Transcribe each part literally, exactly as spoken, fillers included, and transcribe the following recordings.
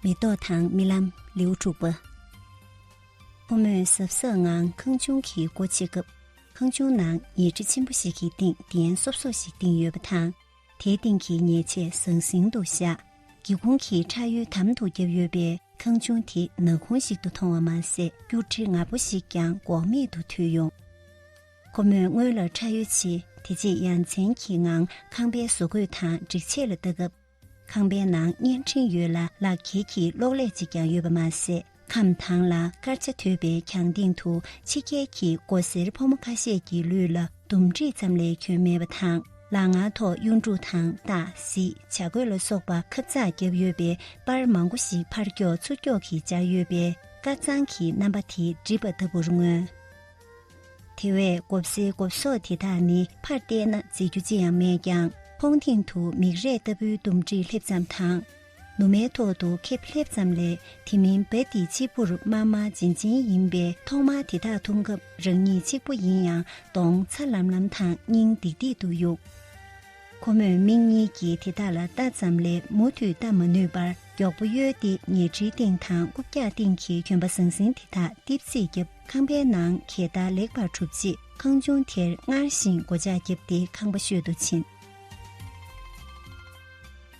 མེ་ཏོག་དང་རྨི་ལམ། ལེའུ་དྲུག་པ། ཁོ་མོས་གཟབ་གཟབ་ངང་ཁང་ཆུང་གི་སྒོ་ཕྱེ་སྐབས། ཁང་ཆུང་ནང་ཉལ་ཁྲི་ཆེན་པོ་ཞིག་གི་སྟེང་གདན་སོབ་སོབ་ཞིག་བཏིང་ཡོད་པ་དང་། དེའི་སྟེང་གི་ཉལ་ཆས་ཟང་ཟིང་དུ་བཞག་སྒེའུ་ཁུང་གི་ཁྲ་ཡོལ་དམ་དུ་བརྒྱབ་ཡོད་པས། ཁང་ཆུང་དེ་ནག་ཁུང་ཞིག་ཏུ་མཐོང་བ་མ་ཟད། སྐྱུར་ཁྲི་ནག་པོ་ཞིག་ཀྱང་འགོག་མེད་དུ་མཐུད་ཡོང་། ཁོ་མོས་སྔོན་ལ་ཁྲ་ཡོལ་ཕྱེ། དེ་རྗེས་ཡ་མཚན་གྱི་ངང་ཁང་པའི་བཟོ་བཀོད་དང་སྒྲིག་ཆས་ལ་ལྟ་སྐབས། ཁང་པའི་ནང་བརྙན་འཕྲིན་ཡོལ་ལ་ལག་འཁྱེར་གྱི་གློག་ཀླད་ཅིག་ཀྱང་ཡོད་པ་མ་ཟད། ཁམས་དྭངས་ལ་དཀར་ཆ་དོད་པའི་གྱང་སྟེང་དུ་ཕྱི་རྒྱལ་གྱི་མགོ་སེར་ཕོ་མོ་ཁ་ཤས་ཀྱི་ལུས་ལ་འདུམ་འགྲིག་ཙམ་ལས་གྱོན་མེད་པ་དང་། ལག་ངར་ཐོག་གཡུ་འབྲུག་དང་རྟ། གཟིག་བྱ་རྒོད་ལ་སོགས་པ་ཁབ་ཚགས་བརྒྱབ་ཡོད་པའི་པར་མང་པོ་ཞིག་ཕར་ཀྱོག་ཚུར་ཀྱོག་གིས་སྦྱར་ཡོད་པས། དཀར་གཙང་གི་རྣམ་པ་དེ་བསྒྲིབས་པ་ལྟ་བུར་མངོན། དེ་བས་མགོ་སེར་མགོ་སོག་དེ་དག་ནི་ཕར་བལྟས་ན་མཛེས་རྒྱུ་ཅི་ཡང་མེད་ཀྱང་། ཁོང་སྟེང་དུ་མིག་རས་ལྟ་བུའི་འདུམ་འགྲིག་སླེབས་ཙམ་དང་། ནུ་མའི་ཐོག་ཏུ་ཁེབས་སླེབས་ཙམ་ལས། དེ་མིན་བ་འདི་གཅིག་པུར་དམར་དམར་རྗེན་རྗེན་ཡིན་པས། ཐོག་མར་དེ་དག་མཐོང་སྐབས་རང་ཉིད་གཅིག་པུ་ཡིན་ཡང་གདོང་ཚ་ལམ་ལམ་དང་སྙིང་ལྡིག་ལྡིག་ཏུ་གཡུག་ཁོ་མོས་མིག་གཉིས་ཀྱིས་དེ་དག་ལ་ལྟ་ཙམ་ལས་མུ་མཐུད་ལྟ་མ་ནུས་པར། མགྱོགས་པོ་གཡོལ་ཏེ་ཉལ་ཁྲིའི་སྟེང་དང་རྐུབ་བཀྱག་སྟེང་གི་གྱོན་པ་ཟང་ཟིང་དེ་དག་ལྟེབ་རྩེག་བརྒྱབ། ཁང་པའི་ནང་གད་བདར་ལེགས་པར་གྲུབ་རྗེས། ཁང་ཆུང་དེར་སྔར་བཞིན་སྒོ་ལྕགས་བརྒྱབ་སྟེ་ཁང་པ་ཤོད་དུ་ཕྱིན།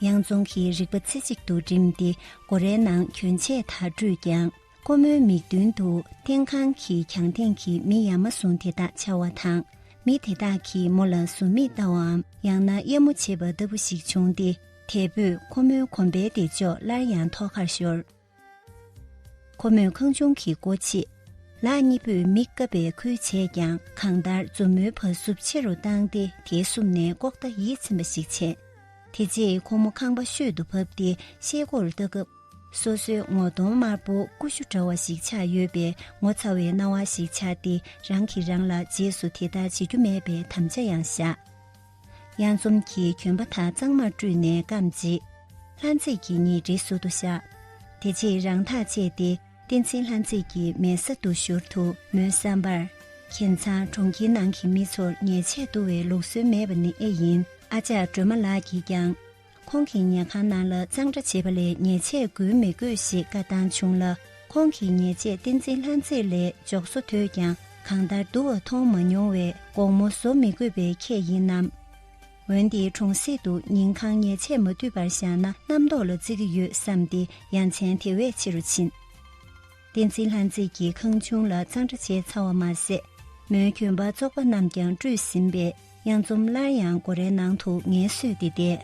གཡང་འཛོམས་ཀྱིས་རིག་པ་རྩེ་གཅིག་ཏུ་བསྒྲིམས་ཏེ། སྒོ་རའི་ནང་གྱོན་ཆས་དག་བཀྲུས་ཀྱང་། ཁོ་མོའི་མིག་མདུན་དུ་སྟེང་ཁང་གི་གྱང་སྟེང་གི་མི་ཡ་མ་ཟུང་དེ་དག་འཆར་བ་དང་། མི་དེ་དག་གིས་མོ་ལ་ཟུར་མིག་ལྟ་བའམ། ཡང་ན་གཡབ་མོ་བྱེད་པ་ལྟ་བུ་ཞིག་བྱུང་སྟེ། དལ་པོས་ཁོ་མོའི་གོམ་པའི་བདེ་ཕྱོགས་སླར་ཡང་ཐོག་ཁར་ཤོར། ཁོ་མོས་ཁང་ཆུང་གི་སྒོ་ཕྱེ། ལག་གཉིས་པོས་མི་བཀབ་པའི་ཁུལ་བྱས་ཀྱང་། གང་ལྟར་མཛུབ་མོའི་བ་སྤུ་ཆེ་རུ་བཏང་སྟེ། དེའི་སུབ་ནས་ལྐོག་ལྟ་ཡིད་ཚིམ་པ་ཞིག་བྱས། དེ་རྗེས་ཁོ་མོ་ཁང་པ་ཤོད་དུ་བབས་ཏེ་ཤེལ་སྒོར་ལྟ་སྐབས། སོ་སོའི་ངོ་གདོང་དམར་པོ་ཀུ་ཤུ་འདྲ་བ་ཞིག་ཆགས་ཡོད་པས། ངོ་ཚ་བའི་སྣང་བ་ཞིག་འཆར་ཏེ། རང་གིས་རང་ལ་རྗེས་སུ་དེ་ལྟར་བྱེད་རྒྱུ་མེད་པའི་དམ་བཅའ་ཡང་བཞག་གཡང་འཛོམས་ཀྱིས་གྱོན་པ་དག་གཙང་མར་བཀྲུས་ནས་བསྐམས་རྗེས། ལྷ་མཛེས་ཀྱི་ཉལ་ཁྲིའི་ཟུར་དུ་བཞག་དེ་རྗེས་རང་ཐག་བཅད་དེ། བསྟན་འཛིན་ལྷ་མཛེས་ཀྱི་མལ་ས་དུ་བཞུར་དུ། མོའི་བསམ་པར། ཁྱེད་ཚང་གྲོང་ཁྱེར་ནང་གི་མི་ཚོར་ཉལ་ཆས་བསྡུ་བའི་ལུགས་སྲོལ་མེད་པ་ནི་ཨེ་ཡིན། ཨ་ཅག་སྒྲོལ་མ་ལགས་ཀྱིས་ཀྱང་། ཁོང་གི་ཉལ་ཁང་ནང་ལ་གཙང་སྦྲ་བྱེད་པ་ལས་ཉལ་ཆས་དགོས་མི་དགོས་ཞེས་བཀའ་བཏང་བྱུང་ལ། ཁོང་གི་ཉལ་ཆས་བསྟན་འཛིན་ལྷ་མཛེས་ལས་མགྱོགས་སུ་དོད་ཀྱང་། གང་ལྟར་བསྡུ་བ་མཐོང་མ་མྱོང་བས། དགོང་མོ་བཟོ་མི་དགོས་པའི་ཁྱད་ཡིན་ནམ། འོན་ཏེ་གྲོང་གསེབ་ཏུ་ཉིན་གང་ཉལ་ཆས་མ་བསྡུས་པར་བཞག་ན། རྣམ་རྟོག་ལ་བརྩི་གི་ཡོད་བསམ་སྟེ། ཡ་མཚན་དེ་བས་ཆེ་རུ་ཕྱིན། བསྟན་འཛིན་ལྷ་མཛེས་ཀྱིས་ཁང་ཆུང་ལ་གཙང་སྦྲ་བྱས་ཚར་བ་མ་ཟད། མོའི་གྱོན་པ་བཙོག་པ་རྣམས་ཀྱང་བཀྲུས་ཟིན་པས། གཡང་འཛོམས་སླར་ཡང་སྒོ་རའི་ནང་དུ་ངལ་གསོས་ཏེ་བསྡད།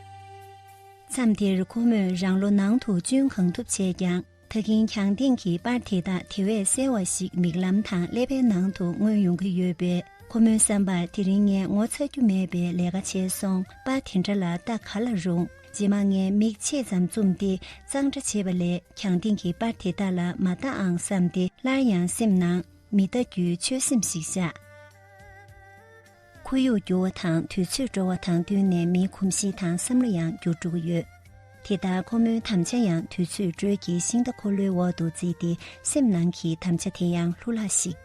མཚམས་དེར་ཁོ་མོས་རང་ལོ་ནང་དུ་གཅུན་གང་ཐུབ་བྱས་ཀྱང་། ད་གིན་གྱང་སྟེང་གི་པར་དེ་དག་དེ་བས་གསལ་བ་ཞིག་མིག་ལམ་དང་ཀླད་པའི་ནང་དུ་མངོན་ཡོང་གི་ཡོད་པས། ཁོ་མོའི་བསམ་པར་དེ་རིང་ངས་ངོ་ཚ་རྒྱུ་མེད་པའི་ལས་ཀ་བྱས་སོང་། པར་དེ་འདྲ་ལ་ལྟ་ག་ལ་རུང་། རྗེས་མ་ངས་མིག་ཕྱེད་ཙམ་བཙུམས་ཏེ་གཙང་སྦྲ་བྱེད་པ་ལས། གྱང་སྟེང་གི་པར་དེ་དག་ལ་མ་ལྟ་ཨང་བསམ་སྟེ། སླར་ཡང་སེམས་ནང་མི་ལྟ་རྒྱུའི་ཆོད་སེམས་ཤིག་བཞག་ཁོར་ཡུག་འགྱུར་བ་དང་དུས་ཚོད་འགྲོ་བ་དང་བསྟུན་ནས་མིའི་གོམས་གཤིས་དང་བསམ་བློ་ཡང་འགྱུར་འགྲོ་གི་ཡོད། དེ་ལྟར་ཁོ་མོའི་དམ་བཅའ་ཡང་དུས་ཚོད་དྲོད་ཀྱི་ཤིང་རྟ་འཁོར་ལོའི་འོག་ཏུ་བརྩིས་ཏེ། སེམས་ནང་གི་དམ་བཅའ་དེ་ཡང་ལྷུ་ལག་ཞིག་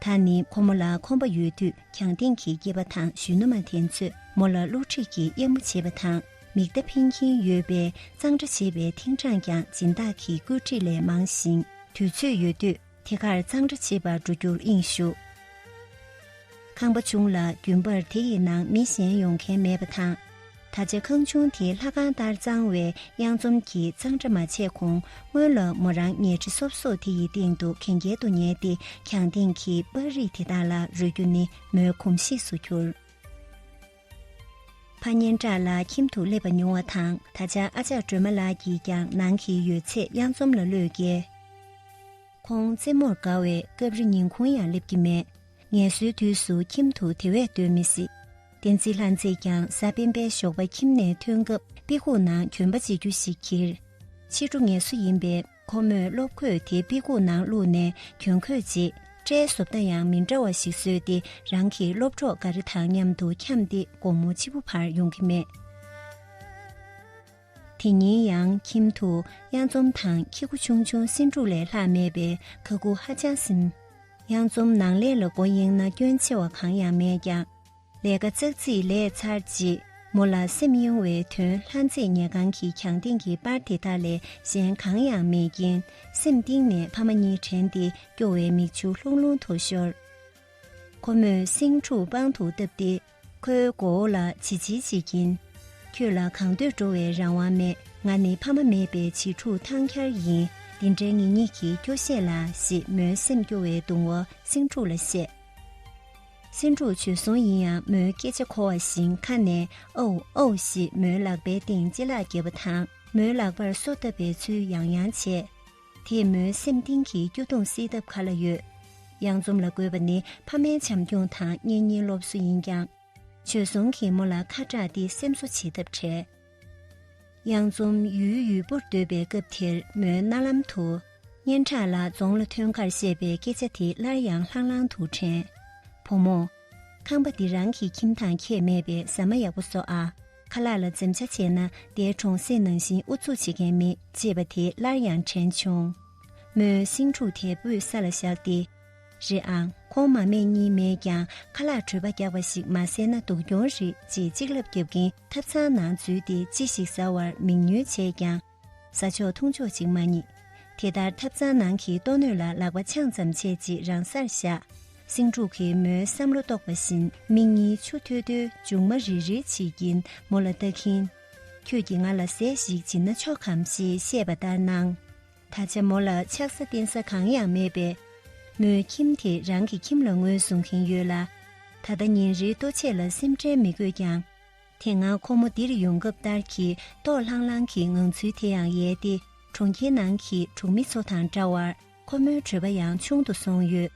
ད་ནི་ཁོ་མོ་ལ་ཁོམ་པ་ཡོད་དུས། གྱང་སྟེང་གི་སྐྱེས་པ་དང་གཞོན་ནུ་མ་དེ་ཚོས་མོ་ལ་བསླུ་བྲིད་ཀྱིས་གཡབ་མོ་བྱེད་པ་དང་། མིག་ལྟ་འཕེན་གྱིན་ཡོད་པས། གཙང་སྦྲ་བྱེད་པའི་ཐེངས་གྲངས་ཀྱང་སྦྱིན་བདག་གི་བཀོད་སྒྲིག་ལས་མང་ཞིང་། དུས་ཚོད་ཡོད་དུས་དེ་གར་གཙང་སྦྲ་བྱེད་པར་འགྲོ་རྒྱུར་དབྱིངས་ཞུགས། ཁང་པ་ཆུང་ལ་རྒྱུན་པར་དེ་ཡི་ནང་མི་གཞན་ཡོང་མཁན་མེད་པ་དང་། ད་ཆ་ཁང་ཆུང་དེ་ལྷ་ཁང་ལྟར་གཙང་བས། གཡང་འཛོམས་ཀྱིས་གཙང་སྦྲ་མ་བྱས་གོང་། སྔོན་ལ་མོ་རང་ཉལ་ཁྲི་སོབ་སོབ་དེ་ཡི་སྟེང་དུ་གན་རྐྱལ་དུ་ཉལ་ཏེ། གྱང་སྟེང་གི་པར་རིས་དེ་དག་ལ་རོལ་རྒྱུ་ནི་མོའི་གོམས་གཤིས་སུ་གྱུར། ཕ་གཉན་བྲག་ལ་ཁྱིམ་དུ་སླེབས་པ་ཉུང་བ་དང་། ད་ཆ་ཨ་ཅག་སྒྲོལ་མ་ལགས་ཀྱིས་ཀྱང་ནང་གི་ཡོད་ཚད་གཡང་འཛོམས་ལ་བློས་བཀལ། ཁོང་རྩེད་མོར་དགའ་བས་སྐབས་རེ་ཉིན་གུང་ཡང་སླེབས་ཀྱི་མེད། ངལ་གསོའི་དུས་སུ་ཁྱིམ་དུ་དེ་བས་སྡོད་མི་སྲིད། བསྟན་འཛིན་ལྷ་མཛེས་ཀྱང་གཟའ་སྤེན་པའི་ཞོགས་པ་ཁྱིམ་ནས་ཐོན་སྐབས། དཔེ་ཁུག་ནང་གྱོན་པ་བརྗེ་རྒྱུ་ཞིག་འཁྱེར། ཕྱི་དྲོ་ངལ་གསོ་ཡིན་པས། ཁོ་མོས་སློབ་གོས་དེ་དཔེ་ཁུག་ནང་བླུགས་ནས་གྱོན་གོས་བརྗེས། སྐྲའི་བཟོ་ལྟ་ཡང་མི་འདྲ་བ་ཞིག་བཟོས་ཏེ། རང་གི་སློབ་གྲོགས་འགའ་རེ་དང་མཉམ་དུ་འཁྱམས་ཏེ་དགོང་མོ་ཕྱི་པོ་བར་ཡོང་གི་མེད། དེ་ཉིན་ཡང་ཁྱིམ་དུ་གཡང་འཛོམས་དང་ཁྱི་གུ་ཆུང་ཆུང་སེང་ཕྲུག་ལས་ལྷག་མེད་པས། ཁ་ཁུ་ཧ་ཅང་སིམ། གཡང་འཛོམས་ནང་ལས་ལ་མགོ་གཡེང་ན་སྐྱོན་ཆེ་བ་གང་ཡང་མེད་ཀྱང་། ལས་ཀ་ཙག་ཙིག་ལས་ཚར་རྗེས། མོ་ལ་སེམས་གཡེང་བའི་དོན་ལྷ་མཛེས་ཉལ་ཁང་གི་གྱང་སྟེང་གི་པར་དེ་དག་ལས་གཞན་གང་ཡང་མེད་རྐྱེན། སེམས་གཏིང་ནས་ཕ་མ་གཉིས་དྲན་ཏེ་སྐྱོ་བའི་མིག་ཆུ་ལྷུང་ལྷུང་དུ་ཤོར། ཁོ་མོས་སེང་ཕྲུག་པང་དུ་བཏབ་སྟེ། ཁོའི་མགོ་བོ་ལ་བྱིལ་བྱིལ་བྱེད་ཀྱིན། ཁྱོད་ལ་གང་འདོད་འགྲོ་བའི་རང་དབང་མེད། ང་ནི་ཕ་མ་མེད་པའི་བྱིས་ཕྲུག་ཐང་འཁྱར་ཡིན། འདི་འདྲའི་ངེད་གཉིས་ཀྱི་སྐྱོ་ཤས་ལ། ཞེས་མོའི་སེམས་སྐྱོ་བའི་གདུང་བ་སེང་ཕྲུག་ལ་བཤད། སེང་ཕྲུག་བྱོལ་སོང་ཡིན་ཡང་མོའི་སྐད་ཆ་གོ་བ་བཞིན་ཁ་ནས་ཨོའུ་ཨོའུ་ཞེས་མོའི་ལག་པའི་སྟེང་ལྕེ་ལག་བརྒྱབ་པ་དང་། མོའི་ལག་པར་སོ་བཏབ་པའི་ཚུལ་ཡང་ཡང་བྱས། དེས་མོའི་སེམས་གཏིང་གི་སྐྱོ་གདུང་སེལ་ཐབས་ག་ལ་ཡོད། གཡང་འཛོམས་ལ་དགོས་པ་ནི་ཕ་མའི་བྱམས་སྐྱོང་དང་གཉེན་ཉེའི་སློབ་གསོ་ཡིན་ཀྱང་། བྱོལ་སོང་གིས་མོ་ལ་ཁ་གྲགས་ཏེ་སེམས་གསོ་བྱེད་ཐབས་བྲལ། གཡང་འཛོམས་ཡུལ་ཡུལ་པོར་སྡོད་པའི་སྐབས་དེར་མོའི་རྣ་ལམ་དུ། སྙན་གྲགས་ལགས་རྫོང་ལ་ཐོན་ཁར་བཤད་པའི་སྐད་ཆ་དེ་སླར་ཡང་ལྷང་ལྷང་དུ་དྲན། བུ་མོ། ཁང་པ་འདི་རང་གི་ཁྱིམ་དང་ཁྱད་མེད་པས་ཟ་མ་ཡག་པོ་ཟོ་ཨ། ཁ་ལག་ལ་འཛེམ་བྱ་བྱས་ན་དེའི་གྲོང་གསེབ་ནང་བཞིན་ཨུ་ཚུགས་བྱེད་མཁན་མེད། ཅེས་པ་དེ་སླར་ཡང་དྲན་བྱུང་། མོས་སེང་ཕྲུག་དེ་སྤོས་ས་ལ་བཞག་སྟེ། རེད་ཨང་། ཁོང་མ་སྨད་གཉིས་མེད་ཀྱང་ཁ་ལག་གྲོད་པ་རྒྱགས་པ་ཞིག་མ་བཟས་ན་སྡུག་གྱོང་རེད། ཅེས་གཅིག་ལབ་རྒྱབ་ཀྱིན་ཐབ་ཚང་ནང་འཛུལ་ཏེ་ཅི་ཞིག་ཟ་བར་མིག་ཉུལ་བྱས་ཀྱང་། ཟ་ཆོག་འཐུང་ཆོག་ཅིག་མ་རྙེད། དེ་ལྟར་ཐབ་ཚང་ནང་གི་ལྟོ་སྣོད་ལ་ལག་པ་འཆང་ཙམ་བྱས་རྗེས་རང་སར་བཞག། སེང་ཕྲུག་གིས་མོའི་བསམ་བློ་རྟོགས་པ་བཞིན་མིག་གཉིས་ཆུ་ཐོལ་ཐོལ་མཇུག་མ་རིལ་རིལ་བྱེད་ཀྱིན་མོ་ལ་ལྟ་གིན། ཁྱོད་ཀྱིས་ང་ལ་ཟས་ཤིག་བྱིན་ན་ཆོག་གམ་ཞེས་བཤད་པ་ལྟར་སྣང་། ད་ཆ་མོ་ལ་ཆགས་ས་བརྟེན་ས་གང་ཡང་མེད་པས། མོས་ཁྱིམ་དེ་རང་གི་ཁྱིམ་ལ་ངོས་བཟུང་གིན་ཡོད་ལ། ད་ལྟ་ཉིན་རེའི་ལྟོ་ཆས་ལ་སེམས་ཁྲལ་མི་དགོས་ཀྱང་། དེ་སྔ་ཁོ་མོ་འདིར་ཡོང་སྐབས་ལྟར་གྱི་ལྟོགས་ལྷང་ལྷང་གི་ངང་ཚུལ་དེ་ཡང་ཡལ་ཏེ། གྲོང་ཁྱེར་ནང་གི་གྲོང་མི་ཚོ་དང་འདྲ་བར་ཁོ་མོའི་གྲོད་པ་ཡང་ཆུང་དུ་སོང་ཡོད།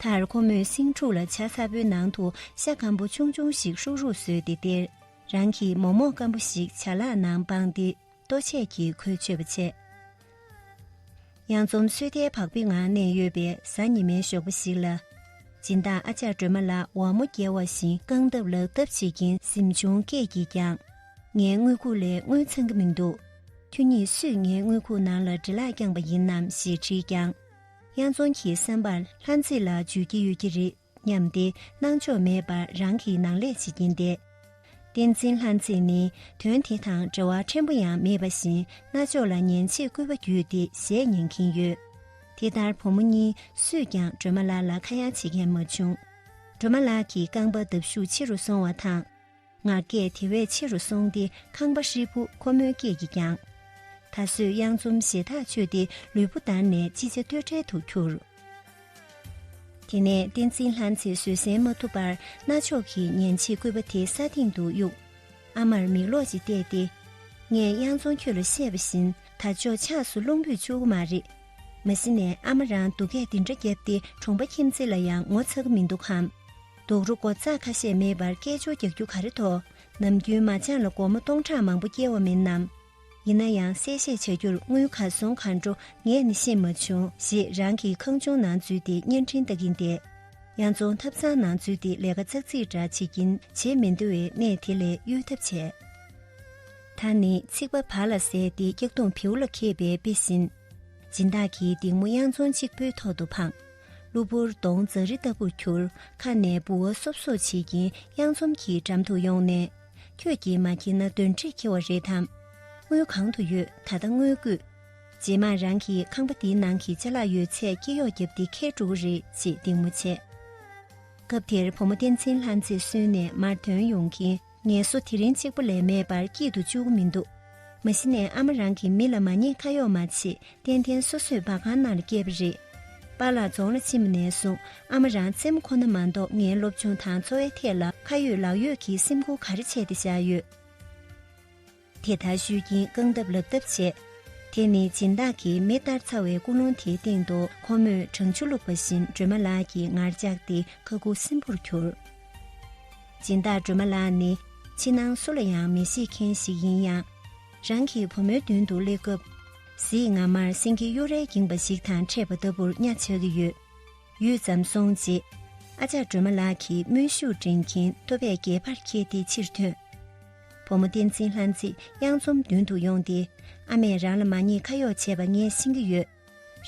མཐར་ཁོ་མོས་སེང་ཕྲུག་ལ་ཇ་ཚ་པོའི་ནང་དུ་ཤ་སྐམ་པོ་ཆུང་ཆུང་ཞིག་ཧྲུག་ཧྲུག་བཟོས་ཏེ་སྟེར། རང་གིས་མོག་མོག་སྐམ་པོ་ཞིག་ཇ་ལག་ནང་སྦངས་ཏེ། ལྟོ་ཆས་ཀྱིས་ཁོའི་མཆོད་པ་བྱས། གཡང་འཛོམས་སོས་དལ་བག་ཕེབས་ངང་གནས་ཡོད་པའི་གཟའ་ཉི་མའི་ཞོགས་པ་ཞིག་ལ། སྦྱིན་བདག་ཨ་ཅག་སྒྲོལ་མ་ལགས་ཝ་མོ་བརྒྱལ་བ་བཞིན་རྐང་སྟབས་ལག་སྟབས་བྱེད་ཀྱིན་གཟིམ་ཆུང་སྐད་ཀྱིས་ཀྱང་། ངའི་དངུལ་ཁུག་ལས་དངུལ་འཚང་གི་མི་འདུག་ཁྱོད་གཉིས་སུས་ངའི་དངུལ་ཁུག་ནང་ལ་འདྲེ་ལག་བརྐྱངས་པ་ཡིན་ནམ་ཞེས་དྲིས་ཀྱང་། གཡང་འཛོམས་ཀྱི་བསམ་པར་ལྷ་མཛེས་ལགས་འཇུས་ཀྱི་ཡོད་ཀྱི་རེད། སྙམ་སྟེ་སྣང་ཕྱོགས་མེད་པར་རང་གི་ནང་ལས་བྱེད་ཀྱིན་བསྡད། བསྟན་འཛིན་ལྷ་མཛེས་ནི་དོན་དེ་དང་འབྲེལ་བ་ཕྲན་བུ་ཡང་མེད་པ་བཞིན་རྣ་ཅོག་ལ་ཉན་ཆེད་སྐུད་པ་བརྒྱུས་ཏེ་གཞས་ཉན་གྱིན་ཡོད། དེ་ལྟར་བུ་མོ་གཉིས་སུས་ཀྱང་སྒྲོལ་མ་ལགས་ལ་ཁ་ཡ་བྱེད་མཁན་མ་བྱུང་། སྒྲོལ་མ་ལགས་ཀྱི་རྐང་པ་འདབ་ཤུགས་ཆེ་རུ་སོང་བ་དང་། ངར་སྐད་དེ་བས་ཆེ་རུ་སོང་སྟེ་ཁང་པ་ཧྲིལ་པོ་ཁོ་མོའི་སྐད་ཀྱིས་བརྒྱངས། ད་གཟོད་གཡང་འཛོམས་ཞེ་ཐག་ཆོད་དེ་ལུས་པོ་འདར་ནས་ཅི་བྱ་གཏོལ་བྲལ་དུ་གྱུར། དེ་ནས་བསྟན་འཛིན་ལྷ་མཛེས་བཟོད་བསྲན་མ་ཐུབ་པར་རྣ་ཅོག་གིས་ཉན་ཆེད་སྐུད་པ་དེ་ས་སྟེང་དུ་གཡུགས། ཨ་མར་མིག་ལོག་ཅིག་བལྟས་ཏེ། ངས་གཡང་འཛོམས་ཁྱོད་ལ་བཤད་པ་བཞིན་ད་ཅོག་ཆགས་སུ་རླུང་བུས་བཅུག་གི་མ་རེད། མ་གཞི་ནས་ཨ་མ་རང་སྡུག་སྐད་འདི་འདྲ་བརྒྱབ་སྟེ་གྲོང་པ་ཁྱིམ་མཚེས་ལ་ཡང་ངོ་ཚ་གི་མི་འདུག་གམ། རྡོག་རོ་སྒོ་རྩ་ཁ་ཤས་མེད་པར་སྐད་ཅོར་རྒྱག་རྒྱུ་ག་རེ་དོ། ནམ་རྒྱུན་མ་ཅང་ལ་སྒོར་མོ་སྟོང་ཕྲག་མང་པོ་སྐྱེལ་བ་མིན་ནམ། ཡིན་ན་ཡང་གསལ་བཤད་བྱ་རྒྱུར་དངུལ་ག་སོང་ག་འགྲོ་ངས་ནི་ཤེས་མ་བྱུང་ཞེས་རང་གི་ཁང་ཆུང་ནང་འཛུལ་ཏེ་བརྙན་འཕྲིན་ལྟ་གིན་བསྡད། གཡང་འཛོམས་ཐབ་ཚང་ནང་འཛུལ་ཏེ་ལས་ཀ་ཙག་ཙིག་འདྲ་བྱེད་ཀྱིན་བྱེད་མི་འདོད་པའི་གནས་དེ་ལས་གཡོལ་ཐབས་བྱས། ད་ནི་ཚིག་པ་བག་ལ་ཟས་ཏེ་སྐྱག་གདུང་བེའུ་ལ་ཁེབས་པའི་དཔེ་བཞིན། སྦྱིན་བདག་གིས་སྡིགས་མོ་གཡང་འཛོམས་གཅིག་པུའི་ཐོག་ཏུ་འཕངས། གློ་བུར་གདོང་འཛག་རི་ལྟ་བུར་གྱུར། ཁ་ནས་ལྦུ་བ་སོབ་སོབ་བྱེད་ཀྱིན་གཡང་འཛོམས་ཀྱི་འགྲམ་དུ་ཡོང་ནས། ཁྱོད་ཀྱིས་མ་འཁྱེར་ན་གདོན་འདྲེས་འཁྱེར་བ་རེད་དམ། དངུལ་གང་དུ་ཡོད། ད་ལྟ་དངུལ་བསྐུས། རྗེས་མ་རང་གིས་ཁང་པ་འདིའི་ནང་གི་ཅ་ལག་ཡོད་ཚད་སྐྱེལ་གཡོག་བརྒྱབ་སྟེ་ཁྱེར་འགྲོ་གི་རེད་ཅེས་སྡིགས་མོ་བྱས། སྐབས་དེར་བུ་མོ་བསྟན་འཛིན་ལྷ་མཛེས་སུན་ནས་མར་ཐོན་ཡོང་གིན། ངལ་གསོ་དེ་རིང་གཅིག་པུ་ལས་མེད་པར་སྐྱིད་དུ་བཅུག་གི་མི་འདུག་མ་གཞི་ནས་ཨ་མ་རང་གིས་མི་ལ་མ་ཉེས་ཁ་གཡོག་མ་བྱེད། ཏན་ཏན་སོ་སོས་འབག་ཁང་ནང་ལ་སྐྱེས་པ་རེད། པཱ་ལགས་རྫོང་ལ་ཕྱིན་པ་ནས་བཟུང་ཨ་མ་རང་རྩེད་མོ་ཁོ་ན་མ་གཏོགས་ངའི་སློབ་སྦྱོང་དང་འཚོ་བའི་ཐད་ལ་ཁ་ཡོད་ལག་ཡོད་ཀྱི་སེམས་ཁུར་ག་རེ་བྱས་ཏེ་བཞག་ཡོད། དེ་ལྟར་ཞུས་ཀྱིན་རྐང་སྟབས་ལག་སྟབས་བྱས། དེ་ནི་སྦྱིན་བདག་གི་མེ་ལྟར་ཚ་བའི་ཀུན་སློང་དེའི་སྟེང་དུ་ཁོ་མོས་གྲང་ཆུ་བླུགས་པ་བཞིན་སྒྲོལ་མ་ལགས་ཀྱི་ངར་བཅག་སྟེ་ཁ་ཁུ་སིམ་པོར་གྱུར། སྦྱིན་བདག་སྒྲོལ་མ་ལགས་ནི་ཕྱི་ནང་སུ་ལ་ཡང་མི་ཤེས་མཁན་ཞིག་ཡིན་ཡང་། རང་གི་བུ་མོའི་མདུན་དུ་སླེབས་སྐབས། གཟི་ངར་མར་སེང་གེ་གཡུ་རལ་འགྱིང་བ་ཞིག་དང་འཕྲད་པ་ལྟ་བུར་གཉའ་ཆག་གི་ཡོད། ཡུད་ཙམ་སོང་རྗེས། ཨ་ཅག་སྒྲོལ་མ་ལགས་ཀྱིས་མོའི་ཤུགས་འདྲེན་གྱིན་ལྟོ་ཕད་སྒལ་པར་འཁྱེར་ཏེ་ཕྱིར་ཐོན། བུ་མོ་བསྟན་འཛིན་ལྷ་མཛེས་གཡང་འཛོམས་མདུན་དུ་ཡོང་སྟེ། ཨ་མས་རང་ལ་མ་ཉེས་ཁ་གཡོག་བྱས་པ་ངས་ཤེས་ཀྱི་ཡོད།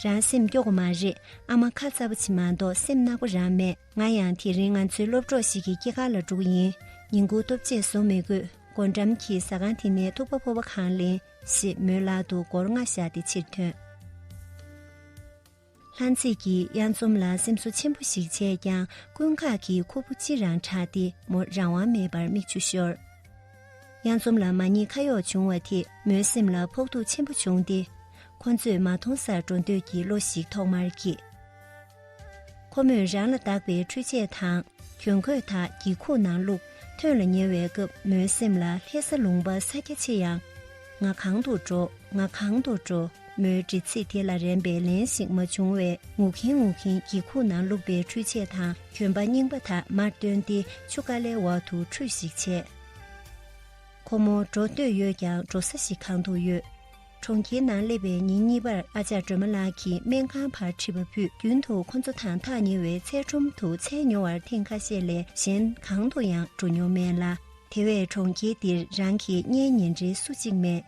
རང་སེམས་སྐྱོ་པོ་མ་རེད། ཨ་མ་ཁ་ཚ་པོ་ཅིག་མ་གཏོགས་སེམས་ནག་པོ་རང་མེད། ང་ཡང་དེ་རིང་ང་ཚོའི་སློབ་གྲོགས་ཤིག་གི་སྐྱེས་སྐར་ལ་འགྲོ་གི་ཡིན། ཉིན་གུང་ལྟོ་ཆས་བཟོ་མི་དགོས། སྒོ་འགྲམ་གྱི་ཟ་ཁང་དེ་ནས་ཐུག་པ་ཕོར་པ་གང་ལེན་ཞེས་མོའི་ལག་ཏུ་སྒོར་ལྔ་བཞག་སྟེ་ཕྱིར་ཐོན། ལྷ་མཛེས་ཀྱིས་གཡང་འཛོམས་ལ་སེམས་གསོ་ཆེན་པོ་ཞིག་བྱས་ཀྱང་། ཀུན་དགའ་གིས་ཁུར་པོ་ཅི་རང་དྲངས་ཏེ་མོ་རང་དབང་མེད་པར་མིག་ཆུ་ཤོར། གཡང་འཛོམས་ལ་མ་ཉེས་ཁ་གཡོག་བྱུང་བ་དེས་མོའི་སེམས་ལ་ཕོག་ཐུག་ཆེན་པོ་བྱུང་སྟེ། ཁོ་ཚོས་མ་མཐོང་སར་འགྲོ་འདོད་ཀྱི་བློ་ཞིག་ཐོག་མར་སྐྱེས། ཁོ་མོས་རང་ལ་བཏགས་པའི་འཕྲུལ་ཆས་དང་གྱོན་གོས་དག་འགྱིག་ཁུག་ནང་བླུགས། ཐོན་ལ་ཉེ་བའི་སྐབས་མོའི་སེམས་ལ་ལྷ་ས་ལུང་པ་ས་རྒྱ་ཆེ་ཡང་། ང་གང་དུ་འགྲོ། ང་གང་དུ་འགྲོ། མོའི་འདྲི་ཚིག་དེ་ལ་རན་པའི་ལན་ཞིག་མ་བྱུང་བས། ངུ་གིན་ངུ་གིན་འགྱིག་ཁུག་ནང་བླུགས་པའི་འཕྲུལ་ཆས་དང་གྱོན་པ་རྙིང་པ་དག་མར་བཏོན་ཏེ་ཆུ་ཀ་ལའི་འོག་ཏུ་ཁྲུས་ཤིག་བྱས། ཁོ་མོ་འགྲོ་འདོད་ཡོད་ཀྱང་འགྲོ་ས་ཞིག་གང་དུ་ཡོད། གྲོང་ཁྱེར་ནང་སླེབས་པའི་ཉིན་གཉིས་པར་ཨ་ཅག་སྒྲོལ་མ་ལགས་ཀྱིས་སྨན་ཁང་ཕར་ཁྲིད་པ་ཕུད། རྒྱུན་དུ་ཁོ་ཚོ་དང་ཐག་ཉེ་བའི་ཚལ་ཁྲོམ་དུ་འཚོལ་མྱོང་བར་ཐེངས་ཁ་ཤས་ལས་གཞན་གང་དུ་ཡང་འགྲོ་མྱོང་མེད་ལ། དེ་བས་གྲོང་ཁྱེར་འདིར་རང་གི་གཉེན་ཉེ་འབྲེལ་སུ་གཅིག་མེད།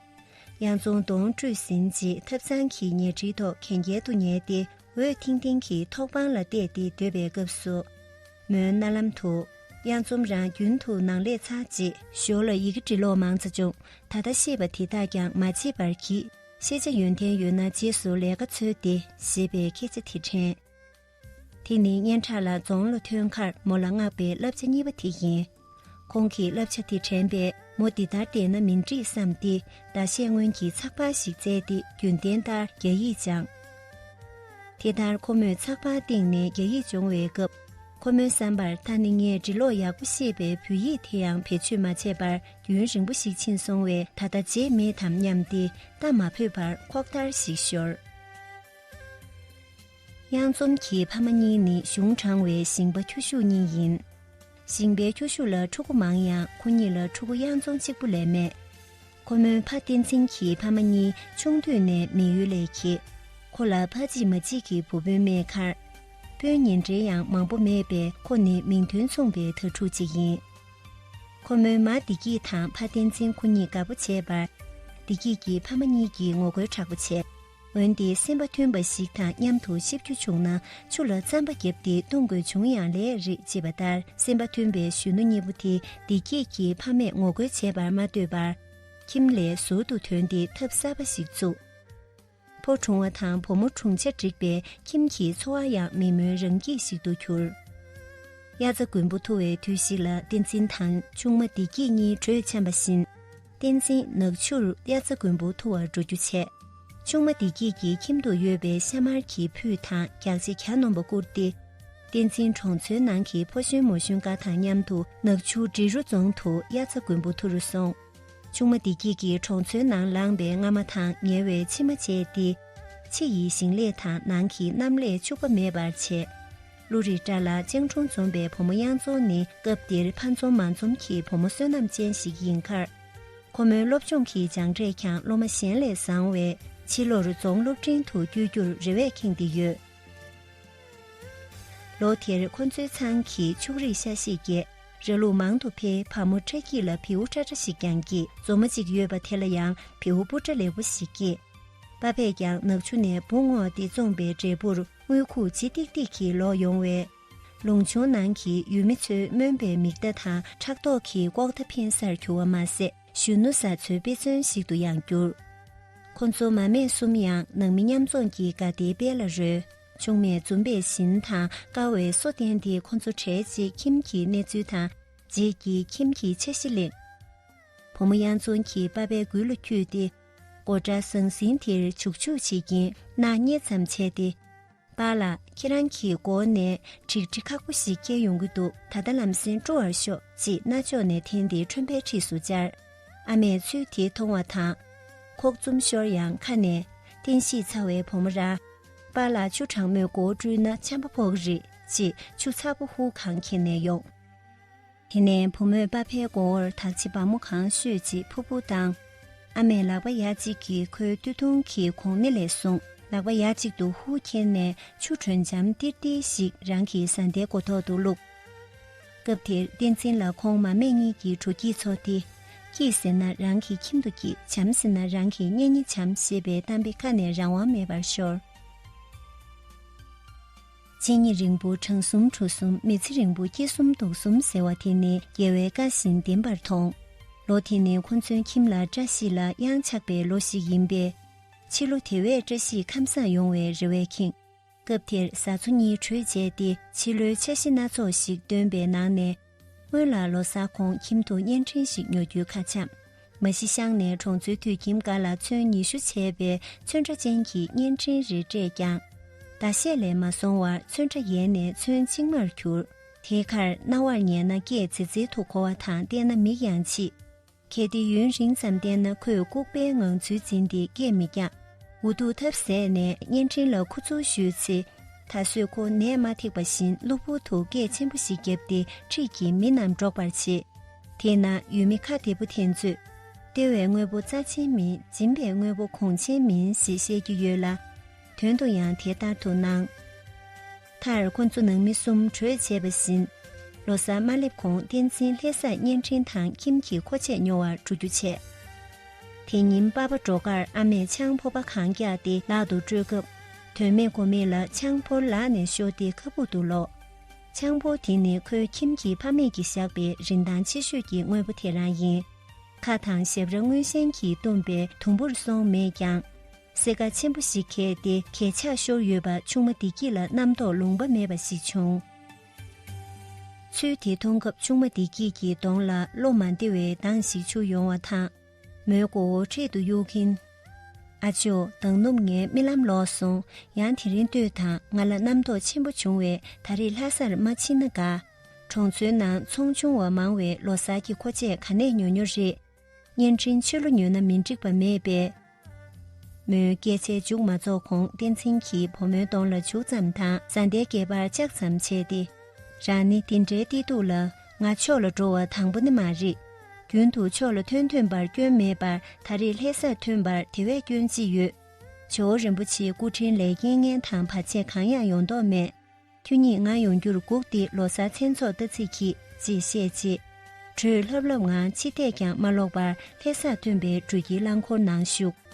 གཡང་འཛོམས་གདོང་བཀྲུས་ཟིན་རྗེས་ཐབ་ཚང་གི་ཉལ་ཁྲིའི་ཐོག་གན་རྐྱལ་དུ་ཉལ་ཏེ། འོད་ཐིང་ཐིང་གི་ཐོག་པང་ལ་བལྟས་ཏེ་སྡོད་པའི་སྐབས་སུ། མོའི་རྣ་ལམ་དུ། གཡང་འཛོམས་རང་རྒྱུན་དུ་ནང་ལས་ཚར་རྗེས་ཞོར་ལ་ཡི་གེ་འབྲི་ཀློག་མང་ཙམ་སྦྱོངས། ད་ལྟ་ཤེས་པ་དེ་དག་ཀྱང་མ་བརྗེད་པར་གྱིས། ཤེས་བྱ་ཡོན་ཏན་ཡོད་ན་རྗེས་སུ་ལས་ཀ་འཚོལ་ཏེ་ཞེས་པའི་སྐད་ཆ་དེ་དྲན། དེ་ནི་སྙན་གྲགས་ལ་རྫོང་ལ་ཐོན་ཁར་མོ་ལ་མངགས་པའི་བསླབ་བྱ་གཉིས་པ་དེ་ཡིན། ཁོང་གིས་བསླབ་བྱ་དེ་དྲན་པས་མོ་འདི་ལྟར་བསྡད་ན་མི་འགྲིག་བསམ་སྟེ། ཟླ་ཤས་སྔོན་གྱི་ཚགས་པར་ཞིག་བཙལ་ཏེ་རྒྱུན་ལྡན་ལྟར་རྒྱ་ཡིག་སྦྱངས། དེ་ལྟར་ཁོ་མོས་ཚགས་པར་སྟེང་ནས་རྒྱ་ཡིག་སྦྱོང་བའི་སྐབས། ཁོ་མོའི་བསམ་པར་ད་ནི་ངས་འབྲི་ཀློག་ཡག་པོ་ཤེས་པས་བོད་ཡིག་དེ་ཡང་བེད་སྤྱོད་མ་བྱས་པར་རྒྱུན་རིང་པོ་ཞིག་ཕྱིན་སོང་བས། ད་ལྟ་བརྗེད་མེད་དམ་སྙམ་སྟེ་ལྟ་མ་ཕོད་པར་ཁོག་ལྟར་ཞིག་ཤོར། གཡང་འཛོམས་ཀྱི་ཕ་མ་གཉིས་ནི་གཞུང་དྲང་བའི་ཞིང་པ་ཁྱོ་ཤུག་གཉིས་ཡིན། ཞིང་པའི་ཁྱོ་ཤུག་ལ་ཕྲུ་གུ་མང་ཡང་ཁོ་གཉིས་ལ་ཕྲུ་གུ་གཡང་འཛོམས་གཅིག་པུ་ལས་མེད། ཁོ་མོའི་ཕ་བསྟན་འཛིན་གྱི་ཕ་མ་གཉིས་ཆུང་དུས་ནས་མི་ཡུལ་ལས་གྱེས། ཁོ་ལ་ཕ་གཅིག་མ་གཅིག་གི་བུ་སྤུན་མེད་ཁར། སྤུན་ཉེ་འབྲེལ་ཡང་མང་པོ་མེད་པས་ཁོ་ནི་མིང་དོན་མཚུངས་པའི་དྭ་ཕྲུག་ཅིག་ཡིན། ཁོ་མོའི་མ་བདེ་སྐྱིད་དང་ཕ་བསྟན་འཛིན་ཁོ་གཉིས་དགའ་པོ་བྱས་པར། བདེ་སྐྱིད་ཀྱི་ཕ་མ་གཉིས་ཀྱིས་ངོ་རྒོལ་དྲག་པོ་བྱས། འོན་ཏེ་སེམས་པ་མཐུན་པ་ཞིག་དང་མཉམ་དུ་གཤིབ་རྒྱུ་བྱུང་ན་ཆུ་ལ་རྩམ་པ་བརྒྱབ་སྟེ་བཏུང་དགོས་བྱུང་ཡང་ལས་རེད་ཅེས་པ་ལྟར། སེམས་པ་མཐུན་པའི་གཞོན་ནུ་གཉིས་པོ་དེ་བདེ་སྐྱིད་ཀྱི་ཕ་མས་ངོ་རྒོལ་བྱས་པར་མ་ལྟོས་པར། ཁྱིམ་ལས་ཟུར་དུ་ཐོན་ཏེ་ཐབ་གསར་པ་ཞིག་བཙུགས། ཕོ་གྲུང་བ་དང་བུ་མོ་གྲུང་ཆ་འགྲིག་པས་ཁྱིམ་གྱི་འཚོ་བ་ཡང་མི་སྨོན་རང་སྐྱིད་ཞིག་ཏུ་གྱུར། དབྱར་རྩྭ་དགུན་འབུ་འཐུ་བའི་དུས་ཤིག་ལ་བསྟན་འཛིན་དང་ཆུང་མ་བདེ་སྐྱིད་གཉིས་དྲོད་འཆམ་པ་བཞིན། བསྟན་འཛིན་ནག་ཆུར་དབྱར་རྩྭ་དགུན་འབུ་འཐུ་བར་འགྲོ་རྒྱུ་བྱས། ཆུང་མ་བདེ་སྐྱིད་ཀྱིས་ཁྱིམ་དུ་ཡོད་པའི་ཤ་མར་གྱི་ཕུད་དང་རྒྱགས་ཕྱེ་གྱ་ནོམ་པ་བསྐུར་ཏེ། བསྟན་འཛིན་གྲོང་ཚོའི་ནང་གི་ཕོ་གཞོན་མོ་གཞོན་འགའ་དང་མཉམ་དུ་ནག་ཆུ་འབྲི་རུ་རྫོང་དུ་དབྱར་རྩྭ་དགུན་འབུ་འཐུ་རུ་སོང་། ཆུང་མ་བདེ་སྐྱིད་ཀྱིས་གྲོང་ཚོའི་ནང་ལངས་པའི་རྔ་མ་དང་ཉེ་བའི་ཕྱེ་མ་བཅད་དེ། ཕྱི་ཡི་ཞིང་ལས་དང་ནང་གི་གནམ་ལས་འཕྱུགས་པ་མེད་པར་བྱས། བློ་རིག་བཀྲ་ལ་སྤྱང་གྲུང་འཛོམས་པའི་བུ་མོ་གཡང་འཛོམས་ནི་སྐབས་དེར་ཕ་འཛོམས་མ་འཛོམས་ཀྱི་བུ་མོ་བསོད་ནམས་ཅན་ཞིག་ཡིན་ཁར། ཁོ་མོའི་སློབ་སྦྱོང་གི་སྦྱང་འབྲས་ཀྱང་སློབ་མ་གཞན་ལས་བཟང་བས་ཕྱི་ལོར་རྫོང་སློབ་འབྲིང་དུ་བསྐྱོད་རྒྱུར་རེ་བས་ཁེངས་ཏེ་ཡོད། ལོ་དེར་ཁོ་ཚོའི་ཚང་གིས་ཕྱུགས་རིགས་ཤ་ཤེད་རྒྱས། ར་ལུག་མང་དུ་འཕེལ། བ་མོ་ཁྲ་སྐྱིད་ལ་བེའུ་ཁྲ་ཁྲ་ཞིག་ཀྱང་སྐྱེས། མཛོ་མོ་གཅིག་ཡོད་པ་དེ་ལ་ཡང་བེའུ་སྤུ་ཁྲ་ལེགས་པོ་ཞིག་སྐྱེས། པ་ཕས་ཀྱང་ནག་ཆུ་ནས་འབུ་བརྔོས་ཏེ་བཙོངས་པའི་འབྲས་བུར་དངུལ་ཁུག་ལྗིད་ཏིག་ཏིག་གིས་ལོག་ཡོང་བས། ལུང་ཆུང་ནང་གི་ཡུལ་མི་ཚོའི་སྨོན་པའི་མིག་མདའ་དང་ཕྲག་དོག་གི་ལྐོག་མདའ་འཕེན་སར་གྱུར་བ་མ་ཟད། གཞོན་ནུ་བཟའ་ཚོའི་དཔེ་མཚོན་ཞིག་ཏུ་ཡང་གྱུར། ཁོ་ཚོ་མ་སྨད་གསུམ་ཡང་ནང་མི་མཉམ་འཛོམས་ཀྱི་དགའ་བདེའི་དཔལ་ལ་རོལ། ཆུང་མས་འཛུམ་པའི་བཞིན་དང་དཀར་བའི་སོ་བསྟན་ཏེ་ཁོ་ཚོ་གྲལ་གཅིག་ཁྱིམ་གྱི་གནས་ཚུལ་དང་། རྗེས་ཀྱི་ཁྱིམ་གྱི་འཆར་གཞི་གླེང་། བུ་མོ་གཡང་འཛོམས་ཀྱིས་པ་ཕའི་མགུལ་ལ་འཁྱུད་དེ། སྒོ་འགྲམ་ཟང་ཟིང་དེར་བྱུག་བྱུག་བྱེད་ཀྱིན་སྣ་བརྙན་ཙམ་བྱས་ཏེ། པཱ་ལགས། ཁྱེད་རང་གི་མགོ་ནས་འགྲིག་འགྲིག་ཁག་པོ་ཞིག་སྐྱེ་ཡོང་གི་འདུག་ད་ལྟ་ལམ་སེང་བཀྲུ་བར་ཤོག་ཅེས་རྣ་ཅོག་ནས་འཐེན་ཏེ་ཁྲོན་པའི་འཁྲིས་སུ་བཅར། ཨ་མས་ཚུལ་དེ་མཐོང་བ་དང་། ཁོག་བཙུམ་ཤོར་ཡང་ཁ་ནས། བསྟན་བཤིག་ཚར་བའི་བུ་མོ་རང་། པཱ་ལགས། ཆུ་གྲང་མོས་མགོ་བོ་བཀྲུས་ན་ཆམ་པ་ཕོག་གི་རེད། ཅེས་ཆུ་ཚ་པོ་ཧུ་གང་ཁྱེར་ནས་ཡོང་། དེ་ནས་བུ་མོས་པ་ཕའི་མགོ་བོར་དག་ཆེ་བ་མོ་གང་བཤུས་ཅིག་ཕུར་བུར་བཏང་། ཨ་མས་ལག་པ་ཡ་གཅིག་གིས་ཁོའི་སྟོད་ཐུང་གི་གོང་སྣེ་ལས་བཟུང་། ལག་པ་ཡ་གཅིག་ཏུ་ཧུར་ཁྱེར་ནས་ཆུ་དྲོན་འཇམ་ཏིར་ཏིར་ཞིག་རང་གི་བཟའ་ཟླའི་མགོ་ཐོག་ཏུ་བླུགས། སྐབས་དེར་བསྟན་འཛིན་ལ་ཁོང་མ་སྨད་གཉིས་ཀྱི་གྲོ་སྐྱིད་ཚོར་ཏེ། སྐྱིད་ཟེར་ན་རང་གི་ཁྱིམ་དུ་སྐྱིད། བྱམས་ཟེར་ན་རང་གི་གཉེན་ཉེ་བྱམས་ཞེས་པའི་གཏམ་དཔེ་ཁ་ནས་རང་དབང་མེད་པར་ཤོར། གཅེས་ཉེ་རིང་པོ་བྲང་གསུམ་གྲུ་གསུམ། མི་ཚེ་རིང་པོ་སྐྱེ་གསུམ་དུག་གསུམ་ཟེར་བ་དེ་ནི་རྒྱལ་བའི་བཀའ་བཞིན་བདེན་པར་མཐོང་། ལོ་དེ་ནི་ཁོ་ཚོའི་ཁྱིམ་ལ་བཀྲ་ཤིས་ལ་གཡང་ཆགས་པའི་ལོ་ཞིག་ཡིན་པས། ཕྱི་ལོ་དེ་བས་བཀྲ་ཤིས་ཁམས་བཟང་ཡོང་བའི་རེ་བས་ཁེངས། སྐབས་དེར་བཟའ་ཚོ་གཉིས་གྲོས་བྱས་ཏེ། ཕྱི་ལོའི་འཆར་གཞི་སྣ་ཚོགས་ཤིག་བཏོན་པའི་ནང་ནས། སྔོན་ལ་ལོ་གསར་ཁོང་ཁྱིམ་དུ་བརྙན་འཕྲིན་ཞིག་ཉོ་རྒྱུའི་ཁ་འཆམ། མ་གཞི་ཤང་ནས་གྲོང་ཚོའི་དུད་ཁྱིམ་འགའ་ལ་ཚོན་ཉི་ཤུ་བྱས་པའི་ཚོན་ཁྲ་ཅན་གྱི་བརྙན་འཕྲིན་རེ་སྤྲད་ཀྱང་། ཟླ་ཤས་ལས་མ་སོང་བར་ཚོན་ཁྲ་ཡལ་ནས་ཚོན་གཅིག་མར་གྱུར། དེའི་ཁར་རྣ་བར་ཉན་ན་སྐད་ཙི་ཙི་འདུག། གོ་བ་དང་བལྟས་ན་མིག་ཡང་ཕྱིས། གལ་ཏེ་ཡུན་རིང་ཙམ་བལྟས་ན་ཁོས་ལྐུགས་པའི་ངང་ཚུལ་འཛིན་ཏེ་སྐད་མི་རྒྱག། འུ་ཐུག་ཐབས་ཟད་ནས་བརྙན་འཕྲིན་ལ་ཁུ་ཚུར་གཞུས་ཚེ། ད་གཟོད་ཁོ་ནད་མ་ཐེག་པ་བཞིན་གློ་བུར་དུ་སྐད་ཆེན་པོ་ཞིག་བརྒྱབ་སྟེ་འཁྲིས་ཀྱི་མི་རྣམས་སྒྲོག་པར་བྱེད། དེས་ན་ཡུལ་མི་ཁ་བདེ་པོ་དེ་ཚོས། ལྟེ་བའི་དངོས་པོ་རྩ་ཆེན་མིན། འཇིམ་པའི་དངོས་པོ་གོང་ཆེན་མིན་ཞེས་བཤད་ཀྱི་ཡོད་ལ། དོན་དུ་ཡང་དེ་ལྟར་དུ་སྣང་། མཐར་ཁོ་ཚོ་ནང་མི་གསུམ་གྲོས་བྱས་པ་བཞིན། ལོ་གསར་མ་སླེབས་གོང་བསྟན་འཛིན་ལྷ་སར་བརྙན་འཕྲིན་དང་ཁྱིམ་གྱི་མཁོ་ཆས་ཉོ་བར་འགྲོ་རྒྱུ་བྱས། དེ་ཉིན་པ་ཕ་འགྲོ་ཁར་ཨ་མས་ཆང་ཕོར་པ་གང་བཀྱགས་ཏེ་ལག་ཏུ་སྤྲོད་སྐབས། དོན་མེད་གོ་མེད་ལ་ཆང་ཕོར་ལག་ནས་ཤོར་ཏེ་ཁ་སྦུག་ཏུ་ལོག། ཆང་ཕོར་དེ་ནི་ཁོའི་ཁྱིམ་གྱི་ཕ་མེས་ཀྱིས་བཞག་པའི་རིན་ཐང་ཆེ་ཤོས་ཀྱི་དངོས་པོ་དེ་རང་ཡིན། ཁ་དང་ཞབས་ར་དངུལ་ཤན་གྱིས་བཏུམས་པའི་དུམ་བུར་སོང་མེད་ཀྱང་། སེར་ཀ་ཆེན་པོ་ཞིག་གས་ཏེ་གས་ཆག་ཤོར་ཡོད་པ་ཆུང་མ་བདེ་སྐྱིད་ལ་རྣམ་རྟོག་ལུང་པ་མེད་པ་ཞིག་བྱུང་། ཚུལ་དེ་མཐོང་སྐབས་ཆུང་མ་བདེ་སྐྱིད་ཀྱི་གདོང་ལ་བློ་མ་བདེ་བའི་མདངས་ཤིག་འཕྱུར་ཡོང་བ་དང་། མོའི་མགོ་བོ་འཕྲེད་དུ་གཡུག་གིན། ཨ་ཅོ། མདང་ནུབ་ངའི་རྨི་ལམ་ལོག་སོང་། ཡང་དེ་རིང་ལྟོས་དང་། ང་ལ་རྣམ་རྟོག་ཆེན་པོ་བྱུང་བས་ད་རེས་ལྷ་སར་མ་ཕྱིན་ན་དགའ། གྲོང་ཚོའི་ནང་ཚོང་ཆུང་བ་མང་བས་ལོ་གསར་གྱི་མཁོ་ཆས་ག་ནས་ཉོ་ཉོ་རེད། བརྙན་འཕྲིན་ཕྱི་ལོ་ཉོས་ན་མི་འགྲིག་པ་མེད་པས། མོའི་སྐད་ཆའི་མཇུག་མ་རྫོགས་གོང་བསྟན་འཛིན་གྱིས་བུ་མོའི་གདོང་ལ་འཇུག་ཙམ་དང་བཟའ་ཟླའི་སྐེད་པར་བཅག་ཙམ་བྱས་ཏེ། རང་ནི་འདི་འདྲའི་སྟེ་སྡུག་ལ་ང་ཕྱོགས་ལ་འགྲོ་བ་དང་པོ་ནི་མ་རེད། རྒྱུན་དུ་ཕྱོགས་ལ་ཐོན་ཐོན་པར་སྐྱོན་མེད་པར་ད་རེས་ལྷ་སར་ཐོན་པར་དེ་བས་སྐྱོན་ཅི་ཡོད། ཇོ་བོ་རིན་པོ་ཆེའི་སྐུ་དྲིན་ལས་རྐྱེན་ངན་དང་བར་ཆད་གང་ཡང་ཡོང་མདོག་མེད། ཁྱོད་ཉིད་ང་ཡོང་རྒྱུར་སྒུག་སྟེ་ལོ་གསར་མཚན་ཚོགས་ལྟ་ཚིག་གྱིས་ཅེས་བཤད་རྗེས། བྲོས་ལྷབ་ལྷབ་ངང་ཕྱི་བལྟས་ཀྱང་མ་ལོག་པར་ལྷ་སར་ཐོན་པའི་འགྲུལ་སྐྱེལ་རླངས་འཁོར་ནང་ཞུགས།